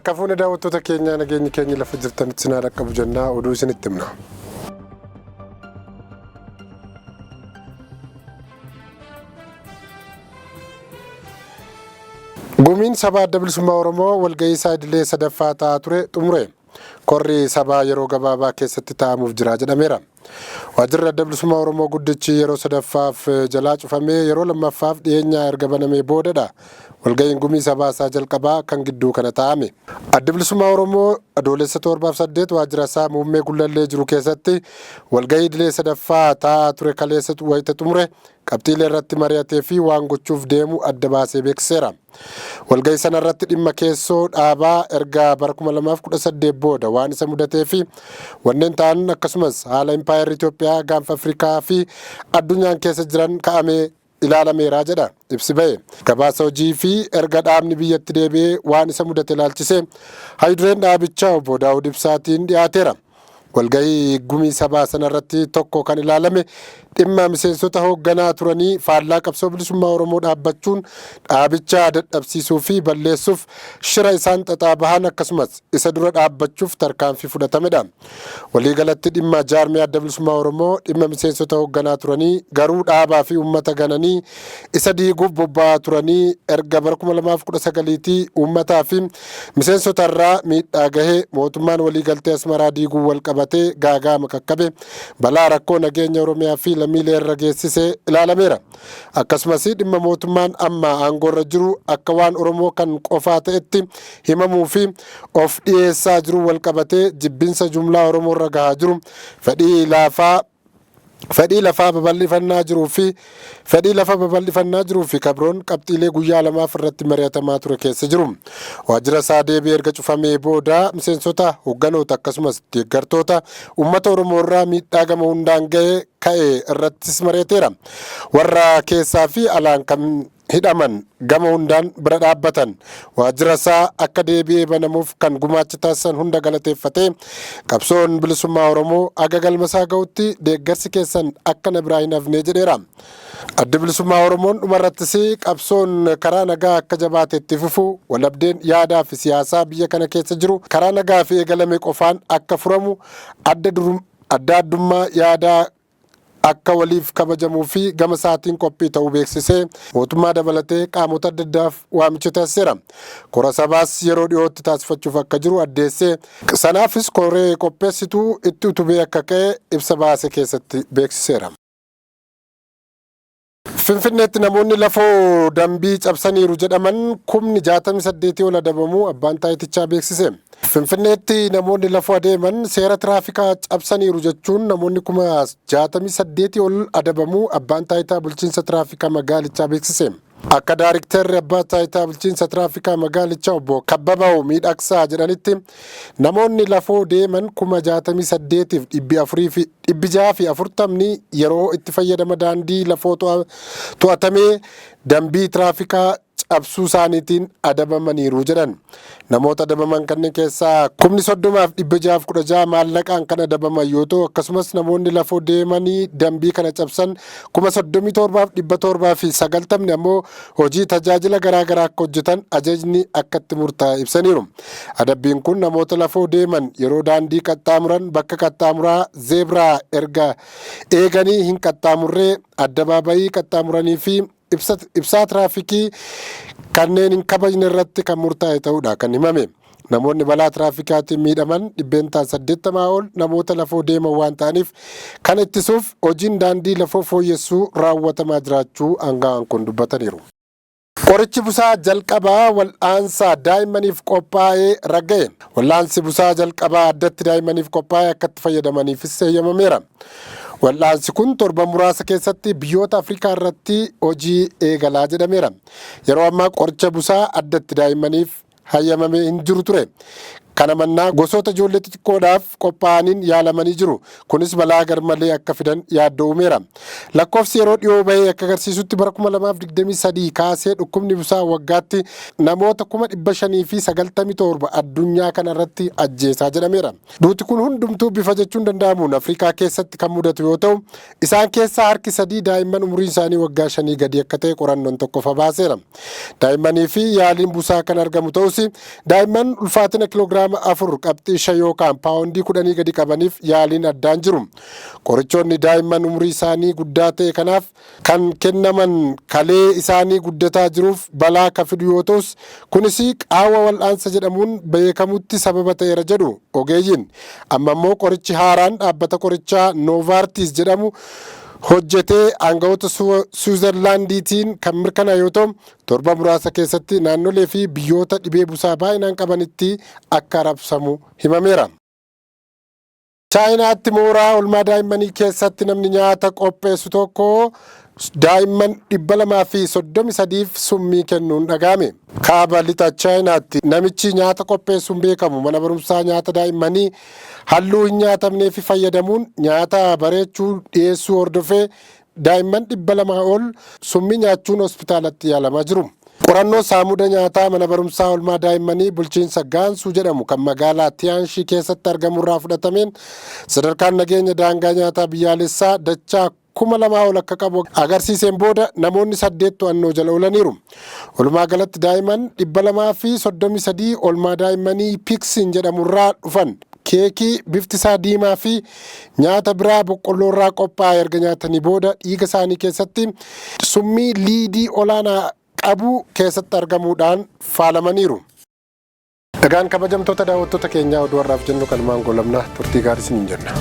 Harka fuune daawwattoota keenyaa, nageenyi keenya lafa jirtanitti sinaa dhaqqabu jennaa, oduu isinitti himna. Gumiin sabaa Adda Bilisummaa Oromoo walgahii isaa idilee sadaffaa taa'aa ture xumure. Korri sabaa yeroo gabaabaa keessatti taa'amuuf jira jedhameera. Waajjirri Adda Bilisummaa Oromoo guddichi yeroo sadaffaaf jalaa cufamee yeroo lammaffaaf dhiyeenyaa erga banamee boodadha. Walgahiin gumii sabaa isaa jalqabaa kan gidduu kana taa'ame. Adda Bilisummaa Oromoo Adoolessa 7 8 waajjira isaa muummee Gullallee jiru keessatti walgahii idilee sadaffaa taa'aa ture kaleessa wayita xumure, qabxiilee irratti mari'atee fi waan gochuuf deemu adda baasee beeksiseera. Walgahii sana irratti dhimma keessoo dhaabaa erga bara 2018 booda waan isa mudatee fi wanneen ta'an, akkasumas haala impaayerri Itoophiyaa, gaanfa Afrikaa fi addunyaan keessa jiran ka'amee ilaalameera jedha ibsi ba'e. Gabaasa hojii fi erga dhaabni biyyatti deebi'ee waan isa mudate ilaalchisee hayyudureen dhaabichaa obbo Daawud Ibsaatiin dhiyaateera. Walgahii gumii sabaa sanarratti tokko kan ilaalame dhimma miseensota hoogganaa turanii faallaa qabsoo bilisummaa Oromoo dhaabbachuun dhaabicha dadhabsiisuu fi balleessuuf shira isaan xaxaa bahan, akkasumas isa dura dhaabbachuuf tarkaanfii fudhatamedha. Waliigalatti dhimma jaarmee Adda Bilisummaa Oromoo, dhimma miseensota hoogganaa turanii garuu dhaabaa fi uummata gananii isa diiguuf bobba'aa turanii erga bara 2019tii uummataa fi miseensota irraa miidhaa gahee, mootummaan waliigaltee Asmaraa diiguun wal qabatee gaagaama qaqqabe, balaa rakkoo nageenya Oromiyaa fi lammiilee irra geessise ilaalameera. Akkasumas dhimma mootummaan amma aangoorra jiru akka waan Oromoo kan qofaa ta'etti himamuu fi of dhiyeessaa jiru wal qabatee jibbinsa jumlaa Oromoo irra gahaa jiru, fedhii lafa babal'ifannaa jiruu fi kabroon qabxiilee guyyaa lamaaf irratti mari'atamaa ture keessa jiru. Waajjira isaa deebi'ee erga cufamee booda miseensota, hoogganoota, akkasumas deeggartoota uummata Oromoo irraa miidhaa gama hundaan ga'e ka'e irrattis mari'ateera. Warra keessaa fi alaan kan hidhaman gama hundaan bira dhaabbatan, waajjira isaa akka deebi'ee banamuuf kan gumaacha taasisan hunda galateeffatee, qabsoon bilisummaa Oromoo aga galmasaa ga'utti deeggarsi keessan akka na biraa hin hafne jedheera. Addi Bilisummaa Oromoon dhumarrattis qabsoon karaa nagaa akka jabaate itti fufu, walabdeen yaadaa fi siyaasaa biyya kana keessa jiru karaa nagaa fi eegalame qofaan akka furamu, adda adda addummaa yaadaa akka waliif kabajamuu fi gama isaatiin qophii ta'uu beeksisee, mootummaa dabalatee qaamota adda addaaf waamicha taasiseera. Kora sabaas yeroo dhiyootti taasifachuuf akka jiru addeessee, sanaafis koree qopheessituu itti utubee akka ka'e ibsa baase keessatti beeksiseera. Finfinneetti namoonni lafoo dambii cabsaniiru jedhaman kumni 68 ol adabamuu abbaan taayitichaa beeksise. Finfinneetti namoonni lafoo adeeman seera tiraafikaa cabsaniiru jechuun namoonni 68,000 ol adabamuu abbaan taayitaa bulchiinsa tiraafikaa magaalichaa beeksise. Akka daariktarri abbaa taayitaa bulchiinsa tiraafikaa magaalichaa obbo Kabbabaw Miidhagsaa jedhanitti, namoonni lafoo deeman 68,400 fi 640n yeroo itti fayyadama daandii lafoo to'atamee dambii tiraafikaa cabsuu isaaniitiin adabamaniiru jedhan. Namoota adabaman kanneen keessaa 30,616 maallaqaan kan adabaman yoo ta'u, akkasumas namoonni lafoo deemanii dambii kana cabsan 37,790n ammoo hojii tajaajila garaagaraa akka hojjetan ajajni akka itti murtaa'e ibsaniiru. Adabbiin kun namoota lafoo deeman yeroo daandii qaxxaamuran bakka qaxxaamuraa zeebraa erga eeganii hin qaxxaamurree, addabaabayii qaxxaamuranii fi ibsaa tiraafikii kanneen hin kabajne irratti kan murtaa'e ta'uudha kan himame. Namoonni balaa tiraafikaatiin miidhaman 80% ol namoota lafoo deeman waan ta'aniif, kana ittisuuf hojiin daandii lafoo fooyyessuu raawwatamaa jiraachuu aangawaan kun dubbataniiru. Qorichi busaa jalqabaa wal'aansa daa'immaniif qophaa'ee ragga'e. Wal'aansi busaa jalqabaa addatti daa'immaniif qophaa'e akka itti fayyadamaniifis eeyyamameera. Wal'aansi kun torban muraasa keessatti biyyoota Afrikaa irratti hojii eegalaa jedhameera. Yeroo ammaa qoricha busaa addatti daa'immaniif hayyamamee hin jiru ture. Kana mannaa gosoota ijoollee xixiqqoodhaaf qophaa'aniin yaalamanii jiru. Kunis balaa garmalee akka fidan yaaddoo uumeera. Lakkoofsi yeroo dhiyoo bahee akka agarsiisutti bara 2023 kaasee dhukkubni busaa waggaatti namoota 597,000 addunyaa kanarratti ajjeesaa jedhameera. Duuti kun hundumtuu bifa jechuun danda'amuun Afrikaa keessatti kan mudatu yoo ta'u, isaan keessaa harki sadii daa'imman umuriin isaanii waggaa 5 gadi akka ta'e qorannoon tokko ifa baaseera. Daa'immanii fi yaaliin busaa kan argamu ta'us, daa'imman ulfaatina kiloogiraama 4.5 yookaan paawundii 10 gadi qabaniif yaaliin addaan jiru. Qorichoonni daa'imman umurii isaanii guddaa ta'e kanaaf kan kennaman kalee isaanii guddataa jiruuf balaa ka fidu yoo ta'us, kunis qaawwa wal'aansa jedhamuun beekamutti sababa ta'eera jedhu ogeeyyiin. Amma immoo qorichi haaraan dhaabbata qorichaa Noovaartiis jedhamu hojjetee aangawoota Suwizarlaandiitiin kan mirkanaa'e yoo ta'u, torba muraasa keessatti naannolee fi biyyoota dhibee busaa baay'inaan qabanitti akka rabsamu himameera. Chaayinaatti mooraa oolmaa daa'immanii keessatti namni nyaata qopheessu tokko daa'imman 233f summii kennuun dhaga'ame. Kaaba lixa Chaayinaatti namichi nyaata qopheessuun beekamu mana barumsaa nyaata daa'immanii halluu hin nyaatamnee fi fayyadamuun nyaata bareechuu dhiyeessuu hordofee daa'imman 200 ol summii nyaachuun hospitaalatti yaalamaa jiru. Qorannoo saamuda nyaataa mana barumsaa oolmaa daa'immanii bulchiinsa Gaansuu jedhamu kan magaalaa Tiyaanshii keessatti argamurraa fudhatameen sadarkaan nageenya daangaa nyaataa biyyaalessaa dachaa 2000 ol akka qabu agarsiiseen booda namoonni 8 to'annoo jala oolaniiru. Walumaa galatti daa'imman 233 oolmaa daa'immanii Piksiin jedhamurraa dhufan keekii bifti isaa diimaa fi nyaata biraa boqqolloorraa qophaa'e erga nyaatanii booda dhiiga isaanii keessatti summii liidii olaanaa qabu keessatti argamuudhaan faalamaniiru. Egaan kabajamtoota daawwattoota keenyaa, oduu har'aaf jennu kanumaan goolabna. Turtii gaarii isiniin jenna.